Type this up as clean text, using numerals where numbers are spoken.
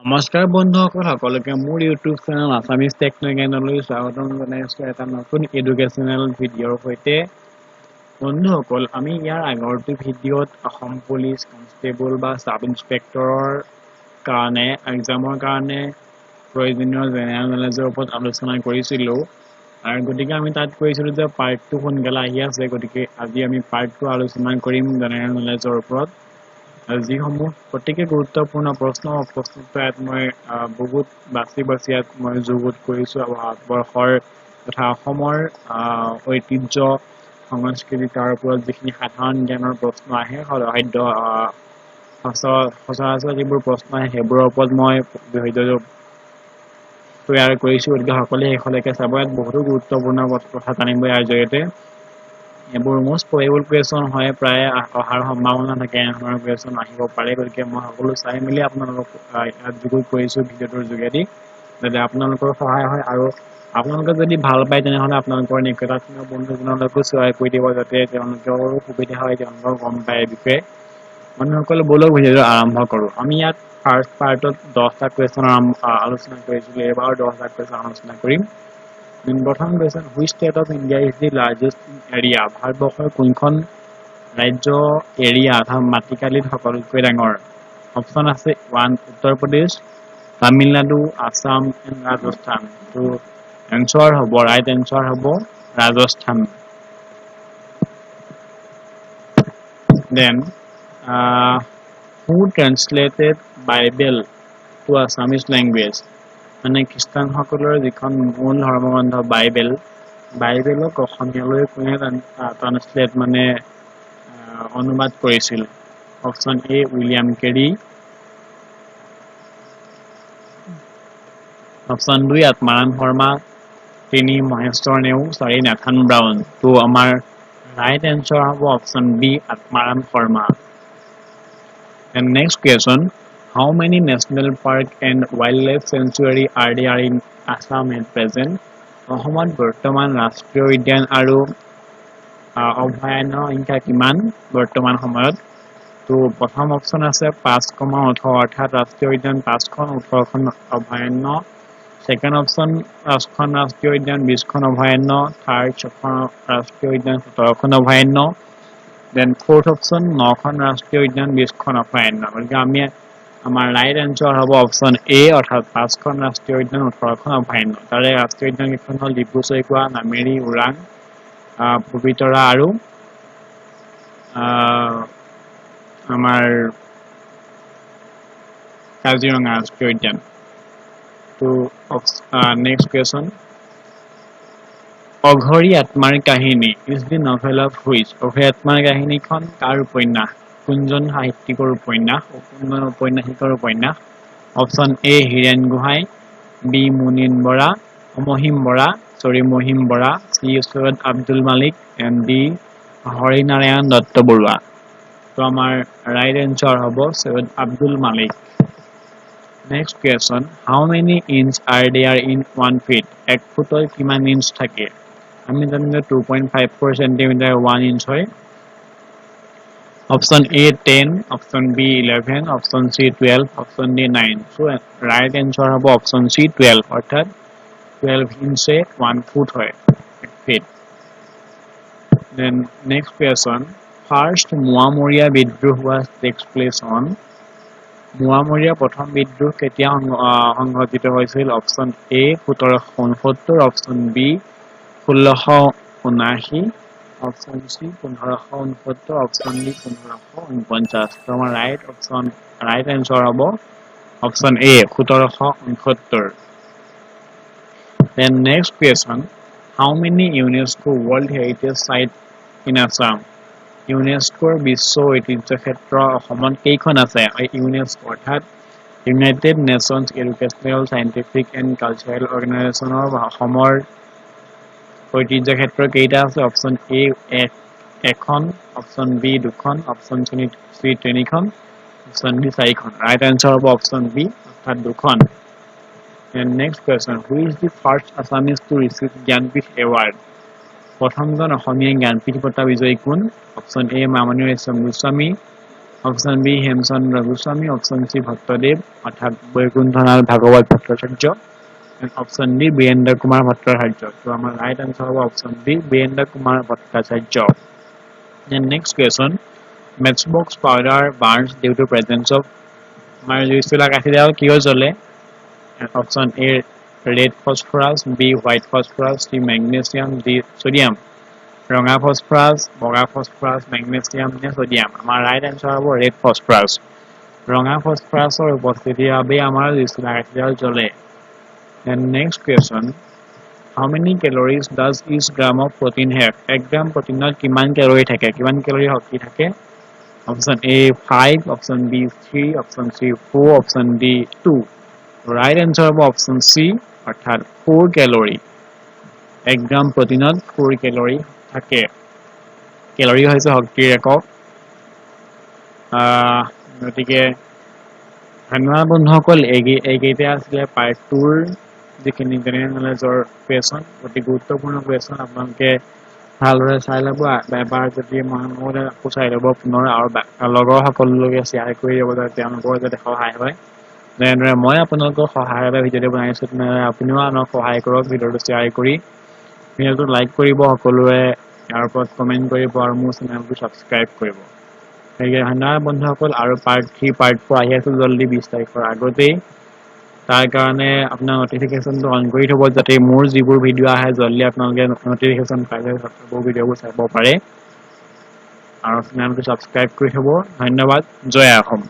নমস্কাৰ বন্ধুসকল, সকলোকে মোৰ ইউটিউব চেনেল আছামিজ টেকন'জ্ঞানলৈ স্বাগতম জনাইছোঁ এটা নতুন এডুকেশ্যনেল ভিডিঅ'ৰ সৈতে। বন্ধুসকল, আমি ইয়াৰ আগৰটো ভিডিঅ'ত অসম পুলিচ কনষ্টেবল বা চাব ইনস্পেক্টৰৰ কাৰণে এক্সামৰ কাৰণে প্ৰয়োজনীয় জেনেৰেল নলেজৰ ওপৰত আলোচনা কৰিছিলোঁ আৰু গতিকে আমি তাত কৈছিলোঁ যে পাৰ্ট 2 সোনকালে আহি আছে। গতিকে আজি আমি পাৰ্ট 2 আলোচনা কৰিম জেনেৰেল নলেজৰ ওপৰত, যিসমূহ অতিকে গুৰুত্বপূৰ্ণ প্ৰশ্ন। প্ৰশ্নটো ইয়াত মই বহুত বাছি বাছি ইয়াত মই যুগুত কৰিছোঁ আৰু ভাৰতবৰ্ষৰ তথা অসমৰ ঐতিহ্য, সংস্কৃতি, তাৰ ওপৰত যিখিনি সাধাৰণ জ্ঞানৰ প্ৰশ্ন আহে, সদ্য সচৰাচৰ যিবোৰ প্ৰশ্ন আহে সেইবোৰৰ ওপৰত মই ভিডিঅ'টো তৈয়াৰ কৰিছোঁ। গতিকে সকলোৱে শেষলৈকে চাব, ইয়াত বহুতো গুৰুত্বপূৰ্ণ কথা জানিব ইয়াৰ জৰিয়তে। এইবোৰ মষ্ট প্ৰবেবল কুৱেশ্যন হয়, প্ৰায় অহাৰ সম্ভাৱনা থাকে, এনেধৰণৰ কুৱেশ্যন আহিব পাৰে। গতিকে মই সকলো চাই মেলি আপোনালোকক ইয়াত যুগুত কৰিছোঁ ভিডিঅ'টোৰ যোগেদি, যাতে আপোনালোকৰ সহায় হয়। আৰু আপোনালোকে যদি ভাল পায় তেনেহ'লে আপোনালোকৰ নিকটাত্মীয় বন্ধুজনলৈকো শ্বেয়াৰ কৰি দিব, যাতে তেওঁলোকৰো সুবিধা হয়, তেওঁলোকেও গম পায় এই বিষয়ে। বন্ধুসকল, ব'লক ভিডিঅ'টো আৰম্ভ কৰোঁ। আমি ইয়াত ফাৰ্ষ্ট পাৰ্টত 10টা কুৱেশ্যন আলোচনা কৰিছিলোঁ, এইবাৰ 10টা কুৱেশ্যন আলোচনা কৰিম। প্ৰথম question, which state of India is the largest in area? ভাৰতবৰ্ষৰ কোনখন ৰাজ্য এৰিয়া অৰ্থাৎ মাটিকালিত সকলোতকৈ ডাঙৰ? অপশ্যন আছে 1 উত্তৰ প্ৰদেশ, তামিলনাডু, আছাম এণ্ড ৰাজস্থান। তো এনচাৰ হ'ব, ৰাইট এনচাৰ হ'ব Rajasthan. Then who translated Bible to Assamese language? মানে খ্ৰীষ্টানসকলৰ যিখন মূল ধৰ্মগ্ৰন্থ বাইবেল, বাইবেলক অসমীয়ালৈ কোনে ট্ৰান্সলেট মানে অনুবাদ কৰিছিল? Option A William Carey, option 2 Atmaram Sharma, 3 Maheswar Neog, 4 Nathan Brown. তো আমাৰ ৰাইট এনচাৰ হ'ব option B Atmaram Sharma. And next question, how many national park and wildlife sanctuary are there in Assam at present? অসমত বৰ্তমান ৰাষ্ট্ৰীয় উদ্যান আৰু অভয়াৰণ্যৰ সংখ্যা কিমান বৰ্তমান সময়ত? তো প্ৰথম অপশ্যন আছে 5,18, অৰ্থাৎ ৰাষ্ট্ৰীয় উদ্যান 5খন, 18খন অভয়াৰণ্য। ছেকেণ্ড অপশ্যন 5খন ৰাষ্ট্ৰীয় উদ্যান, 20খন অভয়াৰণ্য। থাৰ্ড 6খন ৰাষ্ট্ৰীয় উদ্যান, 17খন অভয়াৰণ্য। Then fourth option 9খন ৰাষ্ট্ৰীয় উদ্যান, 20খন অভয়াৰণ্য। গতিকে আমাৰ ৰাইট এনচাৰ হ'ব অপশ্যন এ, অৰ্থাৎ 5খন ৰাষ্ট্ৰীয় উদ্যান, 18খন অভয়াৰণ্য। তাৰে ৰাষ্ট্ৰীয় উদ্যান কেইখন হ'ল ডিব্ৰু চৈখোৱা, নামেৰি, ওৰাং, পবিতৰা আৰু আমাৰ কাজিৰঙা ৰাষ্ট্ৰীয় উদ্যান। তো নেক্সট কুৱেশ্যন, অঘৰী আত্মাৰ কাহিনী is the novel of which? অঘৰী আত্মাৰ কাহিনীখন কাৰ উপন্যাস? কোনজন সাহিত্যিকৰ উপন্যাস? কোনজন ঔপন্যাসিকৰ উপন্যাস? Option A Hiren Gohain, B Munin Bora, Mahim Bora, sorry Mahim Bora, C Syed Abdul Malik and D Harinarayan Dutta Barua. তো আমাৰ ৰাইট এনচাৰ হ'ব Syed Abdul Malik. Next question, how many inch are there in 1 feet? 1 ফুটত কিমান inch থাকে? আমি জানো যে 2.54 centimetre 1 inch হয়। Option A 10, option B 11, option C 12, option D 9। So right answer হ'ব অপশ্যন চি 12, অৰ্থাৎ 12 ইঞ্চে 1 ফুট হয়, 1 feet. Then next question, first Moamoria বিদ্ৰোহ was tax place on? Moamoria প্ৰথম বিদ্ৰোহ কেতিয়া সংঘটিত হৈছিল? Option A 1769, option B 1679, option C 1569, option D 1549। তো আমাৰ ৰাইট এনচাৰ হ'ব option A 1769। Then next question, how many UNESCO World Heritage Site in Assam? ইউনেস্কোৰ বিশ্ব ঐতিহ্য ক্ষেত্ৰ অসমত কেইখন আছে? ইউনেস্কো অৰ্থাৎ United Nations Educational Scientific and Cultural অৰ্গেনাইজেশ্যনৰ অসমৰ ঐতিহ্য ক্ষেত্ৰ কেইটা আছে? অপশ্যন এ এখন, অপশ্যন বি 2খন, অপশ্যন চি 3খন, অপশ্যন ডি 4খন। ৰাইট এনচাৰ হ'ব অপশ্যন বি, অৰ্থাৎ 2খন। And next question, who is the first Assamese to receive Jnanpith Award? প্ৰথমজন অসমীয়া জ্ঞানপীঠ বঁটা বিজয়ী কোন? Option A Mamoni Raisom Goswami, Option B Hemchandra Goswami, option C Bhattadev অৰ্থাৎ বৈকুণ্ঠনাথ ভাগৱত ভট্টাচাৰ্য, অপশ্যন ডি বীৰেন্দ্ৰ কুমাৰ ভট্টাচাৰ্য। তো আমাৰ ৰাইট আনচাৰ হ'ব option B Birendra Kumar Bhattacharya. Next question, matchbox powder burns due to presence of। আমাৰ জুইশলা কাঠিডাল কিয় জ্বলে? Option A red phosphorus, B white phosphorus, C magnesium, D sodium। ৰঙা phosphorus, বগা phosphorus, magnesium নে ছডিয়াম? আমাৰ ৰাইট এনচাৰ হ'ব ৰেড ফচফৰাছ। ৰঙা ফচফৰাছৰ উপস্থিতিৰ বাবেই আমাৰ জুইশলা কাঠিডাল জ্বলে। Next question, how many calories does each gram of protein have? 1 গ্ৰাম প্ৰটিনত কিমান কেলৰি থাকে, কিমান কেলৰি শক্তি থাকে? Option A 5, option B 3, option C 4, option D 2। Right answer হ'ব অপশ্যন চি অৰ্থাৎ 4 কেলৰি। 1 গ্ৰাম প্ৰটিনত 4 কেলৰি থাকে। কেলৰি হৈছে শক্তিৰ একক। গতিকে ধন্যবাদ বন্ধুসকল। এইকেইটা আছিলে পাৰ্ট টুৰ যিখিনি জেনেৰেল নলেজৰ কুৱেশ্যন, অতি গুৰুত্বপূৰ্ণ কুৱেশ্যন। আপোনালোকে ভালদৰে চাই ল'ব এবাৰ। যদি মন নগ'লে আকৌ চাই ল'ব পুনৰ আৰু লগৰ সকলোকে শ্বেয়াৰ কৰি দিব, যাতে তেওঁলোকৰ যাতে সহায় হয়। যেনেদৰে মই আপোনালোকৰ সহায়ৰ বাবে ভিডিঅ'টো বনাইছোঁ, তেনেদৰে আপুনিও আনক সহায় কৰক ভিডিঅ'টো শ্বেয়াৰ কৰি। ভিডিঅ'টো লাইক কৰিব সকলোৱে, ইয়াৰ ওপৰত কমেণ্ট কৰিব আৰু মোৰ চেনেলটো ছাবস্ক্ৰাইব কৰিব। গতিকে ধন্যবাদ বন্ধুসকল। আৰু পাৰ্ট 3, পাৰ্ট 4 আহি আছোঁ জল্দি, 20 তাৰিখৰ আগতেই। তাৰ কাৰণে আপোনাৰ নটিফিকেশ্যনটো অন কৰি থ'ব, যাতে মোৰ যিবোৰ ভিডিঅ' আহে জল্দি আপোনালোকে নটিফিকেশ্যন পাই যায়, সেইবোৰ ভিডিঅ'বোৰ চাব পাৰে আৰু চেনেলটো ছাবস্ক্ৰাইব কৰি থ'ব। ধন্যবাদ। জয় অসম।